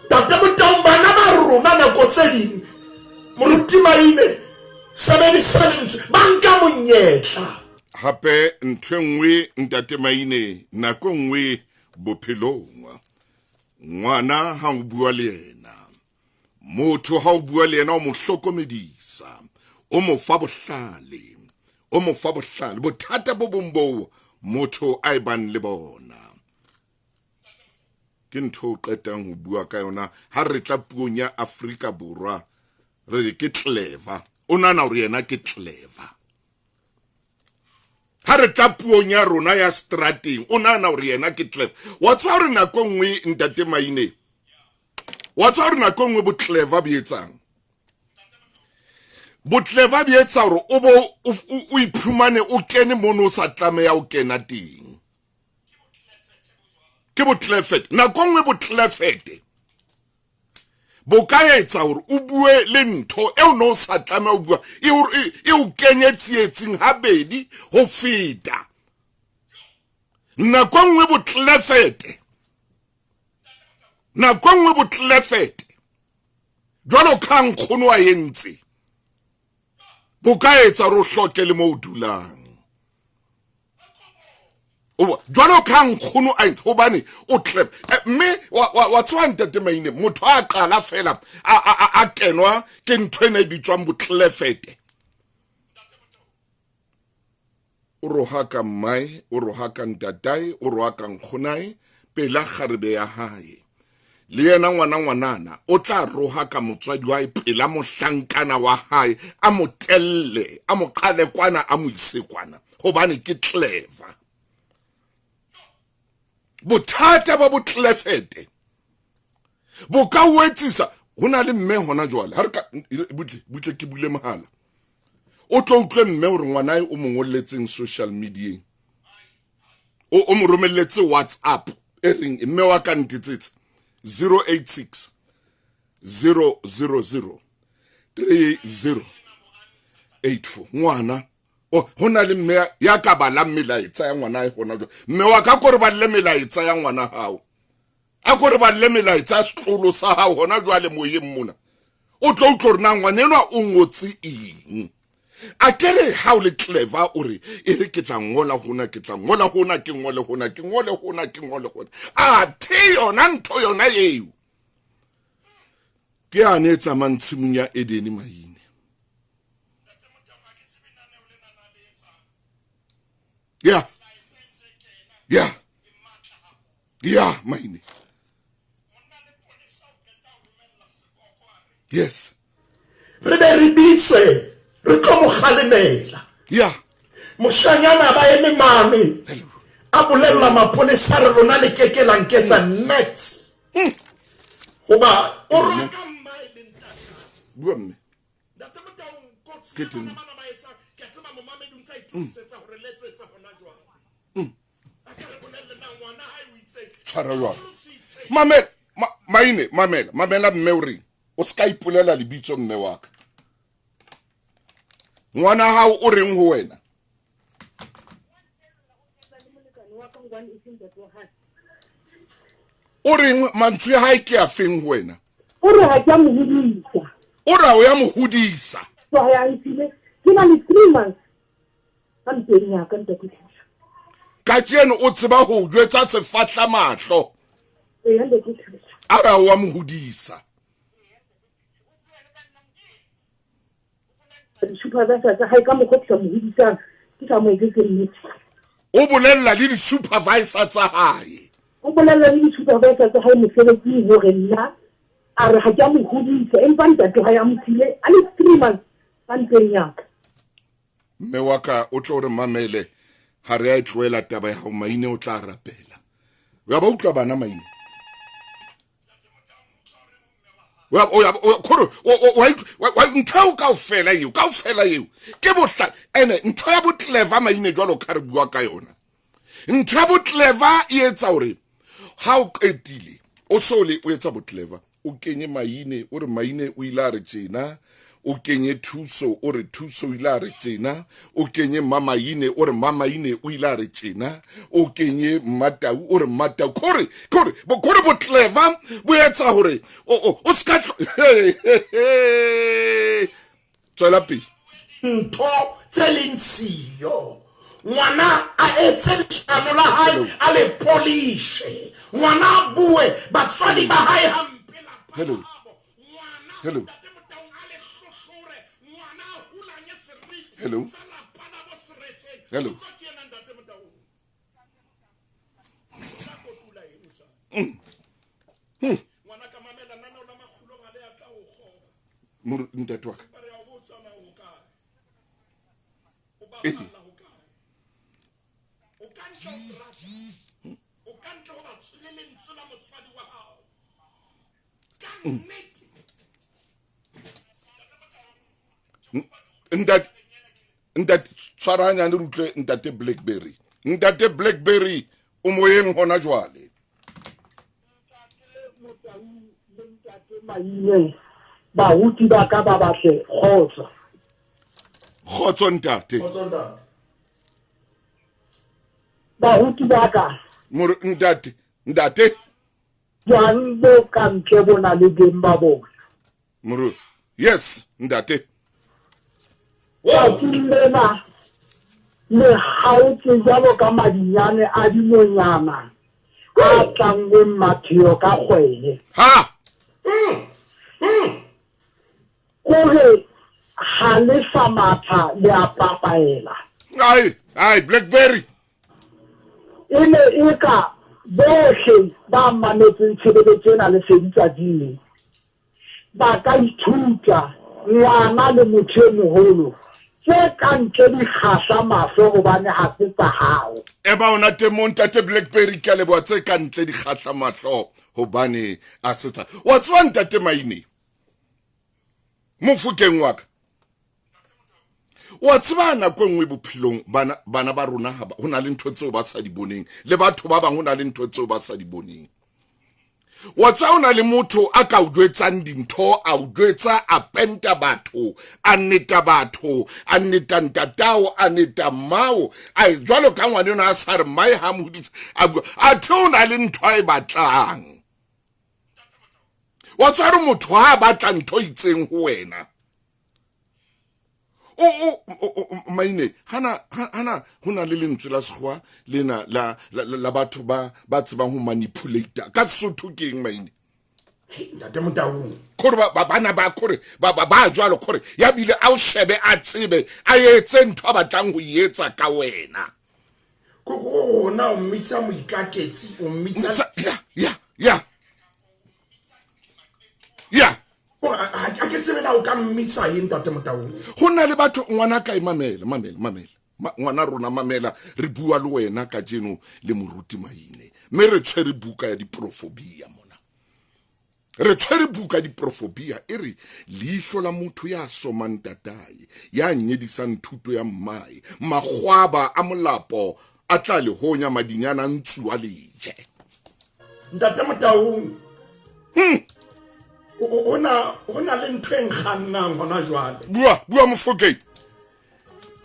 Ntate Motaung, bana ba rona nako tse ding Moruti Maine, sebedisa lentswe, ba nka monyetla. Hape ntho e nngwe ntate Maine, nako e nngwe bophelong ngwana ha o bua le yena, motho ha o bua le yena o mo hlokomedisa, o mo fa bohlale, o mo fa bohlale. Bothata bo bong boo motho a e bang le bona ke ntho o qetang ho bua ka yona ha re tla puong ya Afrika Borwa, re re ke clever. O nahana hore yena ke clever. Ha re tla puong ya rona ya strateng, o nahana hore yena ke clever. Wa tseba hore nako e nngwe ntate Maine, wa tseba hore nako e nngwe bo clever bo etsang? Bo clever bo etsa hore o bo o iphumane o kene mono o sa tlameha o kena teng. Ke botlefete. Nako nngwe botlefete bo ka etsa hore o bue le ntho eo no sa tlameha o bua, e e o kenye tsietsing habedi ho feta. Nako nngwe botlefete, nako nngwe botlefete jwalo ka nkgono a entse, bo ka etsa hore o hloke le mo o dulang. Jwalo ka nkgono a entse, hobane o tle mme wa tswa ntate Maine, motho a qala fela a kenwa ke ntho ena e bitswang botlefete. O rohaka mmae, o rohaka ntatae, o rohaka nkgonae pela kgarebe ya hae. Le yena ngwana ngwanana o tla rohaka motswadi wa hae pela mohlankana wa hae, a mo telle, a mo qale kwana, a mo ise kwana, hobane ke clever. Bothata ba botlefete bo ka o etsisa. Ho na le mme hona jwale, ha re ka butle butle ke bule mohala, o tlo utlwe mme hore ngwanae o mo ngolletseng social media, o mo romelletse WhatsApp e reng, mme wa ka ntetsetse 086 000 3084. Ngwana ho na le mme ya ka balang melaetsa ya ngwana hae hona jwale. Mme wa ka ko re balle melaetsa ya ngwana hao, a ko re balle melaetsa ya setlolo sa hao hona jwale moyeng mona, o tlo utlwa hore na ngwana enwa o ngotse eng. A ke re ha o le clever, o re e re ke tla ngola hona, ke tla ngola hona, ke ngole hona, ke ngole hona, ke ngole hona. A the yona ntho yona eo ke yane e tsamayang tshimong ya Edene Maine. Ya ya ya Maine. Yes. Re be re bitswe re tlo mo kgalemela. Ya. Moshanyana ba eme mane a bolella mapolesa re lona le keke la nketsa net. Hoba o roka mmae le ntate. Bua mme. Ntate Motaung, kotsi Ke ya teng. bana bana ba etsang, ke a tseba momamedi o ntse a itokisetsa hore letsetsa hona jwale. A ka re bolelle na ngwana hae o itseng. Tshwara jwang? Tshwara itseng. Mamela, Maine, mamela, mamela mme o reng? O ska ipolela lebitso mme wa ka. Ngwana hao o reng ho wena? O reng mantswe a hae ke a feng ho wena? O re ha ke a mo hodisa. O re ha o ya mo hodisa. So ha ya ntshile, ke na le 3 months ka mpeng ya ka, ntate Thuso. Kajeno o tseba ho jwetsa sefatla mahlo. Eya, ntate Thuso. A re ha o a mo hodisa. Di-supervisor tsa hae ka mokgwa ke sa mo hodisang, ke sa mo etsetse nnete. O bolella le di-supervisor tsa hae. O bolella le di-supervisor tsa hae mosebetsing hore nna a re ha ke a mo hodisa, empa ntate hae a mo tshile a le 3 months ka mpeng ya ka. Mme wa ka o tlo re mamele, ha re a e tlohela taba ya hao Maine, o tla rapela. O ya ba utlwa bana Maine? Ntho eo kaofela eo, kaofela eo ke bohla. Ene ntho ya bo-clever Maine jwalo ka re bua ka yona, ntho ya bo-clever e etsa hore ha o qetile o so le o etsa bo-clever, o kenye Maine, o re Maine o ile a re tjena, o kenye Thuso, o re Thuso o ile a re tjena, o kenye Mamaine, o re Mamaine o ile a re tjena, o kenye Mmatau, o re Mmatau. Kore, kore, bo, kore bo-clever bo etsa hore o ska tlo-, Hey, hey, hey. Tswela pele. Ntho tse leng siyo. Ngwana a etse leshano la hae a le polishe. Ngwana a bue batswadi ba hae hampe lapa Hello. la habo. Ngwana Hello. Ntate Motaung a le hlohlore. Ngwana a hulanye seriti Hello. sa lapa la bo Seretseng. Hello. Potso ke ena Ntate Motaung. O tla kotula eng mosadi? Ngwana ka mamela nanao la makgulong a le a tla o kgoba. Mor- Ntate wa ka. Empa re a o botsa na o kae? O Ee. bapalla ho kae? O ka ntle ho terata? O ka ntle ho batswadi le lentswe la motswadi wa hao? Ka nnete. Ntate ntate tshwara hanyane re utlwe ntate Blackberry. Ntate Blackberry o moyeng hona jwale. Maine baruti ba ka ba batle kgotso. Kgotso ntate. Kgotso ntate. Baruti ba ka. Mor ntate ntate. Jwang bo ka ntle bo na le beng ba bona. Mor yes ntate. Tsatsing lena le kgaotse jwalo ka madinyane a dinonyana a tlanngweng mapheo ka kgwele. Ha. Kore ha le sa matha le a papaela. Ai ai Blackberry. E ne e ka bohle ba mametseng tshebeletso ena le tsatsing ba ka ithuta ngwana le motho e moholo tse ka ntle di kgahla mahlo hobane ha se tsa hao. Eba ona teng mo ntate Blackberry ke a leboha tse ka ntle di kgahla mahlo hobane a se tsa. Wa tseba ntate Maine mofokeng wa ka. Wa tseba nako e nngwe bophelong bana bana ba rona ha ho na le ntho tseo ba sa di boneng le batho ba bang ho na le ntho tseo ba sa di boneng. Wa tseba ho na le motho a ka o jwetsang dintho a o jwetsa a penta batho a neta batho a neta ntatao a neta mmao a jwalo ka ngwana enwa a sa re mmae ha mo hodisa a bua a the o na le ntho a e batlang. Wa tseba hore motho ha a batla ntho e itseng ho wena o Maine hana hana ho na le lentswe la sekgowa lena la la batho ba ba tsebang ho manipulate ka Sesotho ke eng Maine? Ntate Motaung. Kore ba bana ba kore ba ba jwalo kore ya bile a o shebe a tsebe a etse ntho a batlang ho e etsa ka wena. Koko rona o mmitsa moikaketsi o mmitsa ya ya ya ya ha ke tsebe na o ka mmitsa eng ntate Motaung. Ho na le batho ngwana ka e mamela mamela mamela ngwana rona mamela re bua le wena kajeno le moruti Maine mme re tshwere buka ya diprofobia mona. Re tshwere buka ya diprofobia e re leihlo la motho ya somang tatae ya nyedisang thuto ya mmae makgwaba a molapo a tla le honya madinyana a ntsu a leje. Ntate Motaung. O na le ntho e nkgannang hona jwale. Bua bua Mofokeng.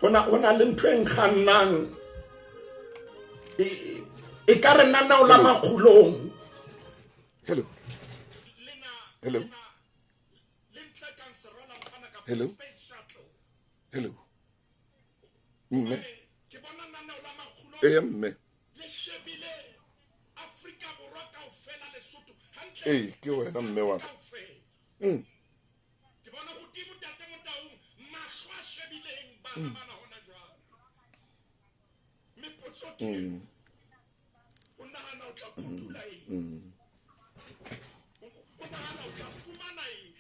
Ho na le ntho e nkgannang e ka re nanao la makgulong. Hello. Hello. Hello. Hello. Mme. Eh mme. Eh ke wena mme wa ka. Ke bona hodimo ntate Motaung mahlo a shebileng bana bana hona jwale. Mme potso ke o nahana o tla kotula eng? O nahana o tla fumana eng?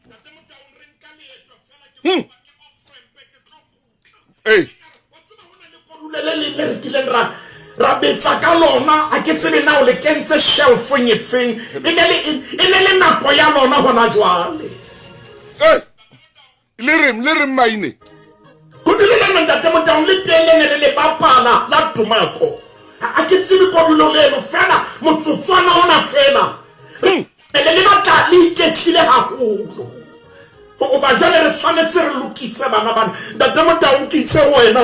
Ntate Motaung re nka leeto fela ke kopa ke off-ramp ke tlo kgutla. Eh. Wa tseba hona le kodule le leng le re kileng ra betsa ka lona ha ke tsebe na o le kentse shelfong e feng e ne le nako ya lona hona jwale. Eh le reng Maine? Kodule lena ntate Motaung le teng le ne le le bapala la Tumako. Ha ke tsebe kodulo leno fela motsotswana ona fela. Le le batla le iketlile haholo. Hoba jwale re tshwanetse re lokise bana bana. Ntate Motaung ke itse ho wena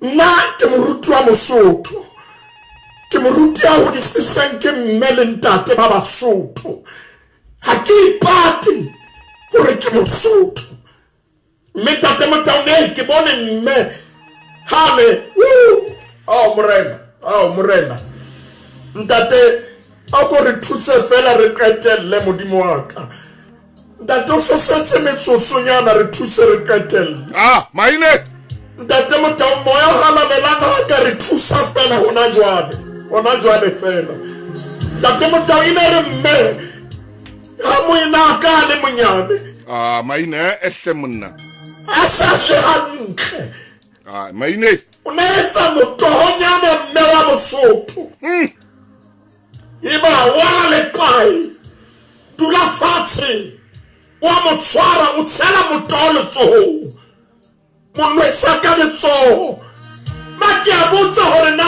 nna ke moruti wa Mosotho. Ke moruti ya hodisitsweng ke mme le ntate ba Basotho. Ha ke ipate hore ke Mosotho. Mme Ntate Motaung, ei, ke bone mme ha ne, woo, ao Morena, ao Morena. Ntate, a ko re thuse fela re qetelle, Modimo wa ka. Ntate, o se setse metsotsonyana, re thuse re qetelle. Ah, maine. Ntate Motaung, Moya o Halalelang ha ka re thusa fela hona jwale, hona jwale fela. Ntate Motaung, e ne re mme, Ha moena a ka a le monyane. Ah, maine eh hle monna. A sa je hantle. Ah, maine. O ne etsa motohonyana mme wa Mosotho. Eba wala lepae. Dula fatshe. O a mo tshwara, o tshela motoho letsohong. Mo nwesa ka letsoho. Ma ke a botsa hore na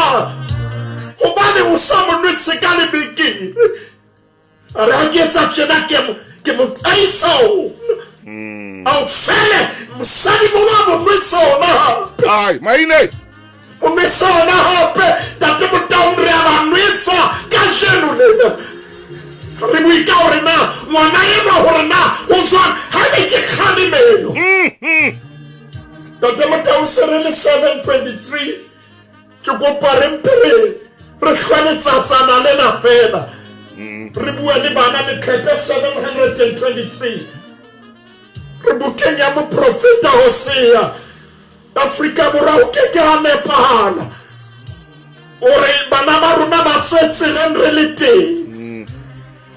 hobane o sa mo nwese ka lebekere. A re ha ke etsa tjena ke mo ke mo qaisa ona. A o fele mosadi mono a mo nwesa ona hape. Ai, maine. O nwesa ona hape. Ntate Motaung re a ba nwesa kajeno lena. Re bue ka hore na ngwana enwa hore na o jwang ha ebe ke kgalemelo. Ntate Motaung se re le 7:23. Ke kopa re mpe re re hlwe letsatsana lena feela. Re bua le bana leqhepe 723. Re bukeng ya moprofeta Hosea. Afrika Borwa ho ke ke ha nepahala hore bana ba rona ba tswe tseleng re le teng.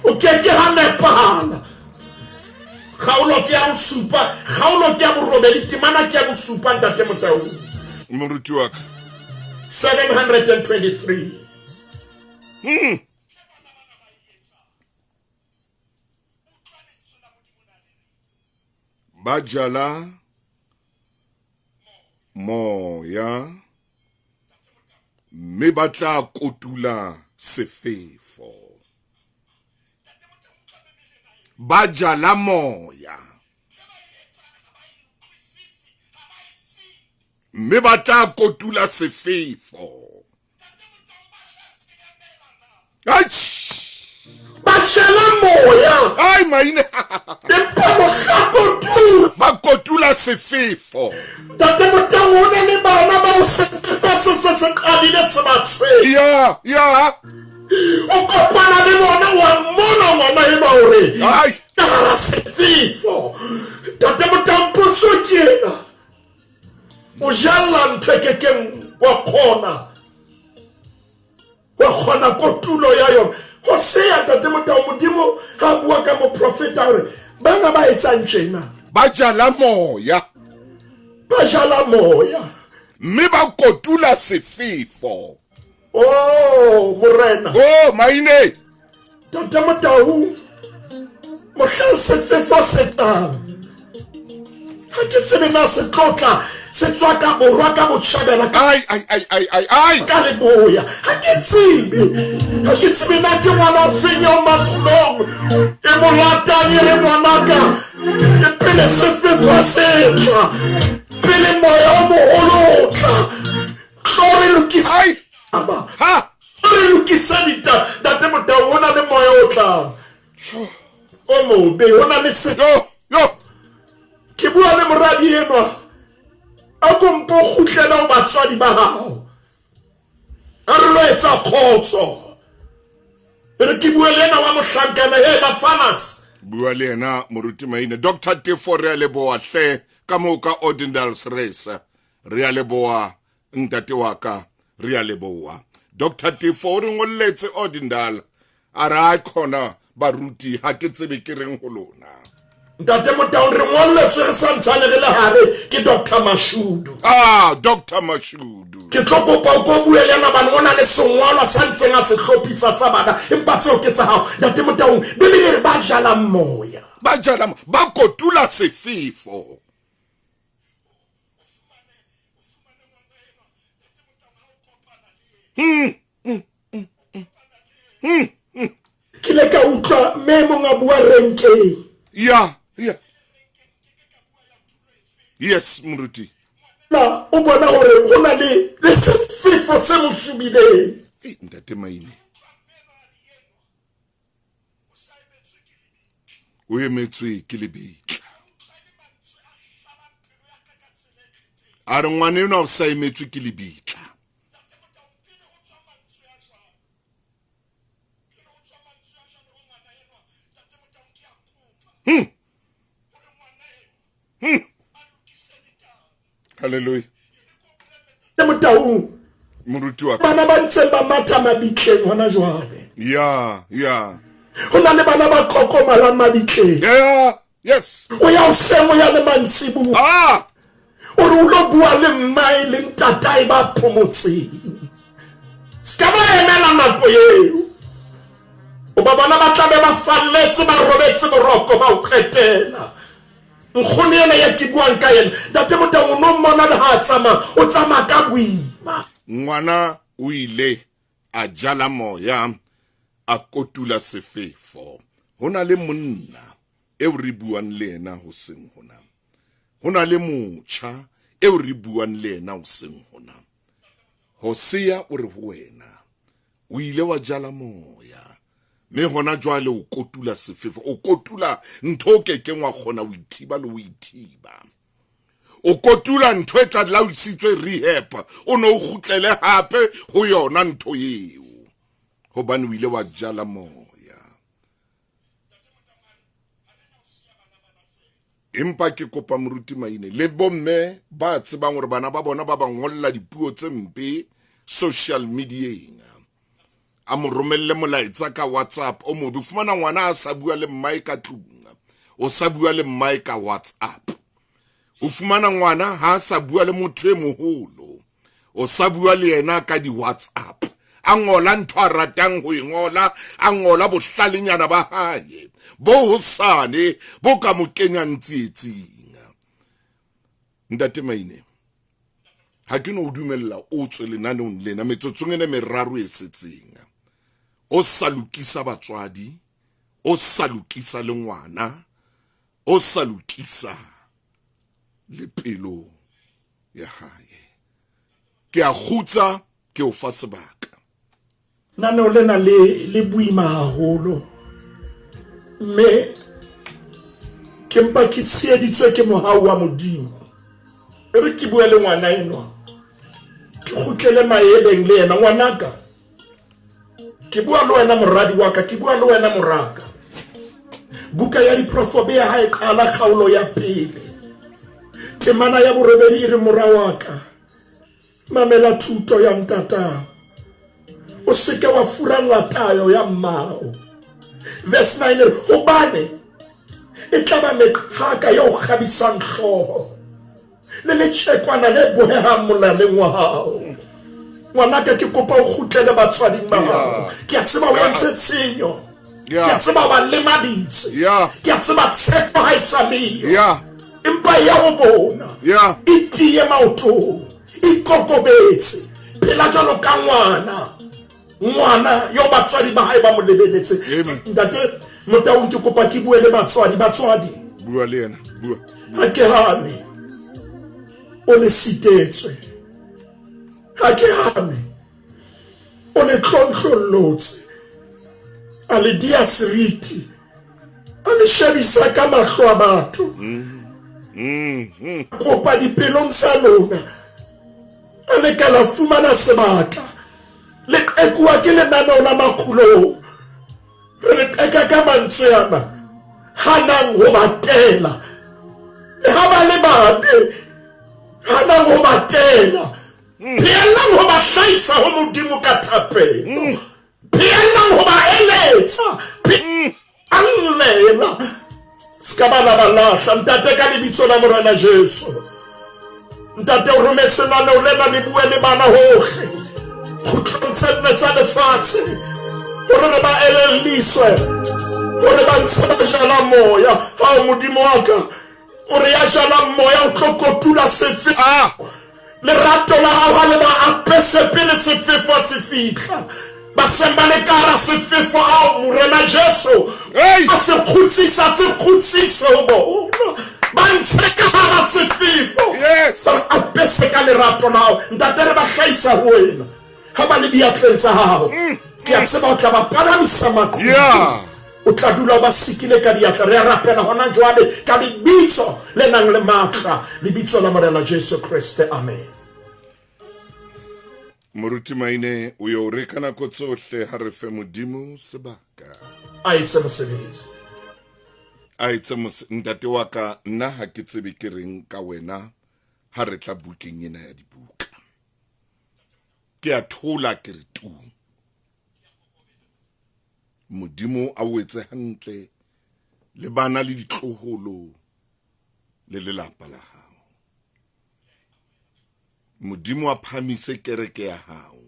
Ho ke ke ha nepahala. Kgaolo ke ya bosupa, kgaolo ke ya borobedi, temana ke ya bosupa, Ntate Motaung. Moruti wa ka. 723. Ba jala moya mme ba tla kotula sefefo. Ba jala moya mme ba tla kotula sefefo. Atjh! Ba jala moya. Ai, maine. Empa mohla kotulo. Ba kotula sefefo. Ntate Motaung, ho na le bana bao sefefo se se se qadile se ba tshwere. Ya, ya. O kopana le bona, wa mmona ngwana enwa hore Ai. ka hara sefefo. Ntate Motaung, potso ke ena. O jalla ntho e kekeng wa kgona. Wa kgona kotulo ya yona. Hosea, Ntate Motao, Modimo ha bua ka moprofeta hore bana ba etsang tjena. Ba jala moya. Ba jala moya. Mme ba kotula sefefo. Oh, Morena. Oh, maine. Ntate Motao, mohlang sefefo se tlang, ha ke tsebe na se tlo tla se tswa ka borwa, ka botjhabela, ka Ai, ai, ai, ai, ai, ai. ka leboya. Ha ke tsebe, ha ke tsebe na ke ngwana o feng eo makulong e mo ratang e le ngwanaka. E pele sefefo se tla, pele moya o moholo o tla, tlo re lokisa Ai. ditaba. Ha. Tlo re lokisa ditaba. Ntate Motau, ho na le moya o tlang o mobe, ho na le se. Yo, yo. Ke bua le moradi enwa, a ko mpo kgutlele ho batswadi ba hao. A re lo etsa kgotso. E re ke bue le ena wa mohlankana, hey, bafanas. Bua le yena moruti Maine. Doctor Tefo, re a leboha hle ka moo ka Ordendals Race. Re a leboha ntate wa ka, re a leboha. Doctor Tefo o re ngolletse Ordendal. A re a khona baruti, ha ke tsebe ke reng ho lona. Ntate Motaung, re ngolletswe re sa ntsane re le hare ke Doctor Mashudu. Ah, Doctor Mashudu. Ke tlo kopa o ko bue le yena bane o na le sengolwa sa ntseng a se hlophisa sa bana, empa tseo ke tsa hao. Ntate Motaung, Bibele e re ba jalang moya. Ba jala mo-, ba kotula sefefo. Ke ile ka utlwa mme mong a bua renkeng. Ya, ya. Yes, moruti. Na o bona hore ho na le le sefefo se mo subileng. Ei, ntate Maine. O emetswe ke lebitla. A re ngwana enwa o sa emetswe ke lebitla. Hallelujah. Motaung. Moruti wa ka. Bana ba ntseng ba matha mabitleng hona jwale. Ya, ya. Ho na le bana ba kokomalang mabitleng. Yeah, yes. O ya hoseng o ya le mantsibuya. Ah! O re o lo bua le mmae le ntatae ba phomotseng. Se ka ba emela nako eo. Hoba bona ba tla be ba falletse ba robetse boroko ba o qetela. Nkgono ena ya ke buang ka yena, Ntate Motaung o no mmona le ha a tsamaya, o tsamaya ka boima. Ngwana o ile a jala moya, a kotula sefefo. Ho na le monna eo re buang le yena hoseng hona. Ho na le motjha eo re buang le yena hoseng hona. Hosea o re ho wena, o ile wa jala moya, mme hona jwale o kotula sefefo. O kotula ntho o kekeng wa kgona ho ithiba le ho ithiba. O kotula ntho e tla la o isitswe rehab, o ne o kgutlele hape ho yona ntho eo, hobane o ile wa jala moya. Empa ke kopa moruti Maine le bomme ba tsebang hore bana ba bona ba ba ngolla dipuo tse mpe social medieng, a mo romelle molaetsa ka WhatsApp o mobe. O fumana ngwana a sa bua le mmae ka tlung, o sa bua le mmae ka WhatsApp. O fumana ngwana ha sa bua le motho e moholo, o sa bua le yena ka di WhatsApp. A ngola ntho a ratang ho e ngola, a ngola bohlalenyana ba hae bo hosane bo ka mo kenyang tsietsing. Ntate Maine, ha ke no o dumella o tswe lenaneong lena metsotsong ena meraro e setseng. O sa lokisa batswadi, o sa lokisa le ngwana, o sa lokisa le pelo ya hae. Ke a kgutsa, ke o fa sebaka. Lenaneo lena le le boima haholo, mme ke mpa ke tsheheditswe ke mohau wa Modimo. E re ke bue le ngwana enwa, ke kgutlele maeleng le yena. Ngwanaka, ke bua le wena moradi wa ka, ke bua le wena moraka. Buka ya Diprofobe ya hae qala kgaolo ya pele, temana ya borobedi e re, mora wa ka, mamela thuto ya ntatao, o seke wa furalla tayo ya mmao. Verse 9 e re, hobane e tla ba meqhaka ya o kgabisang hlooho le letjekwana le bohehang molaleng wa hao. Ngwanaka, ke kopa o kgutlele batswading ba hao. Ke a tseba o entse tshenyo, ke a tseba o ba lemaditse, ke a tseba tshepo ha e sa leyo, empa ya ho bona e tiye maotong, ikokobetse, phela jwalo ka ngwana, ngwana yo batswadi ba hae ba mo lebeletse. Ntate Motaung, ke kopa ke bue le batswadi. Batswadi, bua le yena, bua. Ha ke hane o le sitetswe, ha ke hane o le tlontlollotse, a le dia seriti, a le shebisa ka mahlo a batho. Kopa dipelong tsa lona, a le ka la fumana sebaka, le qekuwa ke lenaneo la makgulong. Re le qeka ka mantswe ana, hanang ho ba tela, le ha ba le babe, hanang ho ba tela, pheellang ho ba hlahisa ho Modimo ka thapelo, pheellang ho ba eletsa, pheellang se ka ba la ba lahla. Ntate, ka lebitso la Morena Jesu, Ntate, o rometse lenaneo lena le bue le bana hohle kgutlong tse nne tsa lefatshe, hore re ba elelliswe hore ba ntse ba jala moya. Hao Modimo wa ka, o re ya jalang moya o tlo kotula sefe. Lerato la hao ha le ba apese pele sefefo se fihla. Ba seng ba le ka hara sefefo ao Morena Jesu a se kgutsisa, se kgutsise ho bona. Ba ntshe ka hara sefefo, ba apese ka lerato la hao. Ntate, re ba hlahisa ho wena ha ba le diatleng tsa hao. Ke a tseba o tla ba palamisa maqhubung. O tla dula o ba sikile ka diatla. Re a rapela hona jwale ka lebitso le nang le matla, lebitso la Morena Jesu Kriste. Amen. Moruti Maine o yo re ka nako tsohle ha re fe Modimo sebaka. A etse mosebetsi. A etse ntate wa ka nna ha ke tsebe ke reng ka wena ha re tla bukeng ena ya dibuka. Ke a thola ke re tu. Modimo a o etse hantle le bana le ditloholo le lelapa la hao. Modimo a phamise kereke ya hao.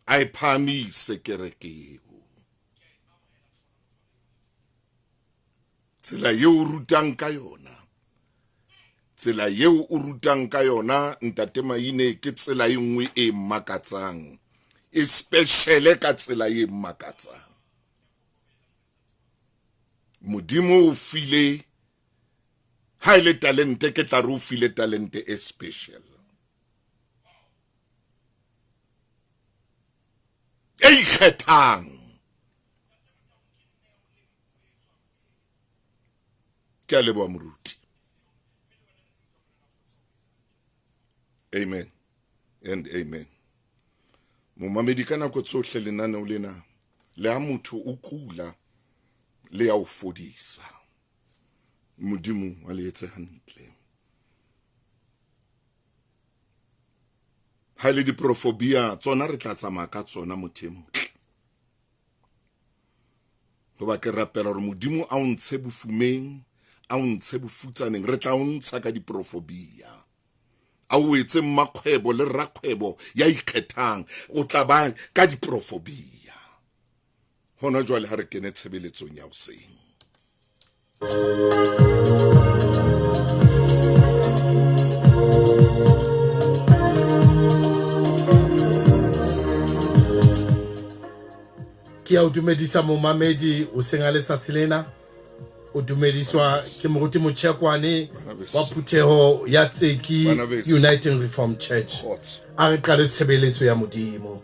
A e phamise kereke eo. Tsela eo o rutang ka yona, tsela eo o rutang ka yona ntate Maine ke tsela e nngwe e makatsang, e special ka tsela e makatsang. Modimo o file ha e le talente ke tla re o file talente e special e ikgethang. Ke a leboha moruti. Amen and amen. Momamedi ka nako tsohle lenaneo lena le ha motho o kula le ya o fodisa. Modimo a le etse hantle. Ha ile diprofobia tsona re tla tsamaya ka tsona motho e motle. Hoba ke rapela hore Modimo a o ntshe bofumeng, a o ntshe bofutsaneng, re tla o ntsha ka diprofobia. A o etse mmakgwebo le rakgwebo ya ikgethang, o tla ba ka diprofobia. Hona jwale ha re kene tshebeletsong ya hoseng. Ke ya o dumedisa momamedi o seng a letsatsi lena o dumediswa ke moruti Motšhekwane wa phutheho ya Tseki Uniting Reformed Church. A re qale tshebeletso ya Modimo.